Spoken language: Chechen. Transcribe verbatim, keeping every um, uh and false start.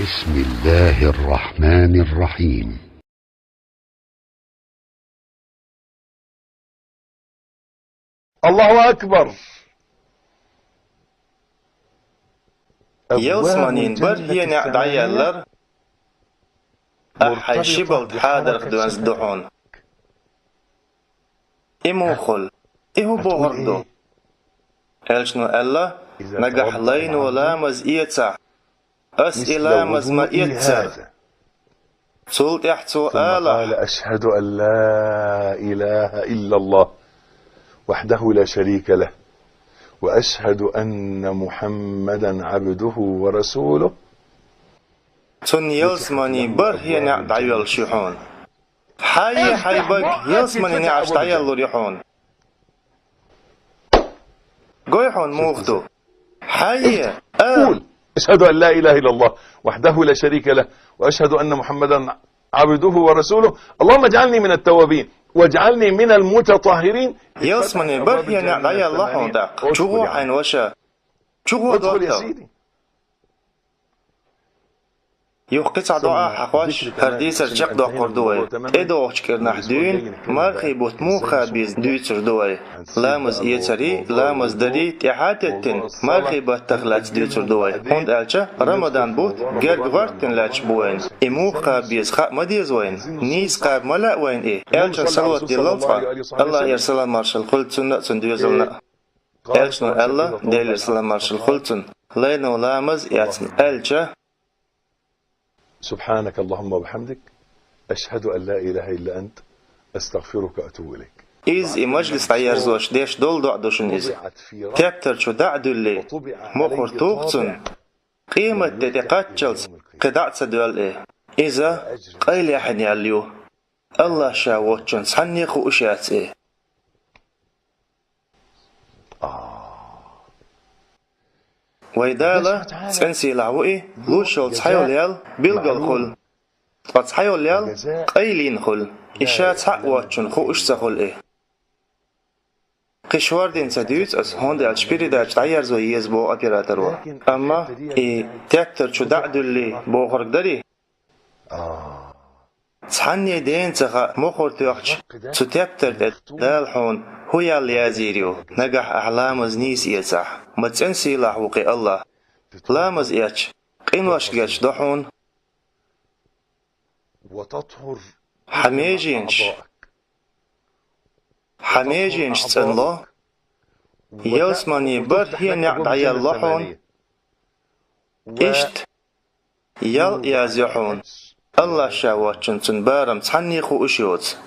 بسم الله الرحمن الرحيم. الله أكبر. Ялсманийн бархӀ хӀенеӀ дӀаяьллар, ахьа шибалт хьадарх доьнза ду хьуна. И муха хуьлу? И хӀун бохург ду? Элчано аьлла: «Нагахь лайно ламаз эцахь, ас и ламаз ма эццара». Цул тӀаьхьа цо алахь: أشهد أن لا إله إلا الله وحده لا شريك له وأشهد أن محمدا عبده ورسوله. Цунна ялсманийн бархӀ хӀенеӀ дӀайоьллуш ю хьуна. Хьае, хьайн бага ялсманийн неӀарш дӀаяллалур ю хьуна. Гой хьуна муха ду? Хьае, а! قول: أشهد أن لا إله إلا الله وحده لا شريك له وأشهد أن محمدا عبده ورسوله. اللهم اجعلني من التوابين واجعلني من المتطهرين. Ялсманийн бархӀ хӀенеӀ дӀаялла хьуна тӀаккха. Чу гӀо хьайна, ваша. Чу гӀо доттагӀа. Юха кхин цхьа доӀа хьахош, хӀара дийцар чекхдоккхур ду вай. ТӀедогӀучу кӀирнахь дуьйна, мархий бутт муха беза дуьйцур ду вай. Ламаз эцарий, ламаз дарий тӀаьхьа а теттина, мархий баттах лаьцна дуьйцур ду вай. ХӀунда аьлча Рамадан бутт герга гӀоьртина лаьтташ бу вайна. И муха беза хаа ма деза вайна. Нийса кхаба ма лаьа вайна и. Элчанна салават диллал цкъа. АллахӀера салам-маршалла хуьлда цунна а, цуьнан доьзална а. Элчано аьлла, Делера салам-маршалла хуьлда цунна, лайно ламаз эцна аьлча: سبحانك اللهم وبحمدك، أشهد أن لا إله إلا أنت، أستغفرك وأتوب إليك. Иза и мажлис дӀаерзош деш долу доӀа ду шуна иза. Тептар чу дӀа а дуьллий, мохур туху цунна, къематде тӀе кхаччалц кхин дӀа а ца доьлла и. Иза къайлаяьхьна яьлла ю. АллахӀ Ша воцчунна цхьанне хууш яц и. Вайн Дала, цӀена сийлахь ву и, луш йолу цхьайолу ял билггал хуьлу, ткъа цхьайолу ял къайлина хуьлу, и Ша цхьаъ воцчунна хууш ца хуьлу и. Кхин шордина ца дуьйцу ас, хӀунда аьлча передача дӀаерзо еза боху операторо. Амма и тептар чу дӀа а дуьллий бохург дарий? Цхьанне дена ца хаьа, мохур тоьхча, цу тептар тӀе Дала хьуна хӀун ял язйийр ю, нагахь ахь ламаз нийса эцахь, ма цӀена сийлахь ву кхин АллахӀ. Ламаз эцча, къинош гечдо хьуна. Хьан меженаш, хьан меженаш цӀанло, ялсманийн бархӀ хӀенеӀ дӀаялло хьуна. Иштта ял а язйо хьуна, АллахӀ Ша воцчунна цуьнан барам цхьанне хууш йоцу.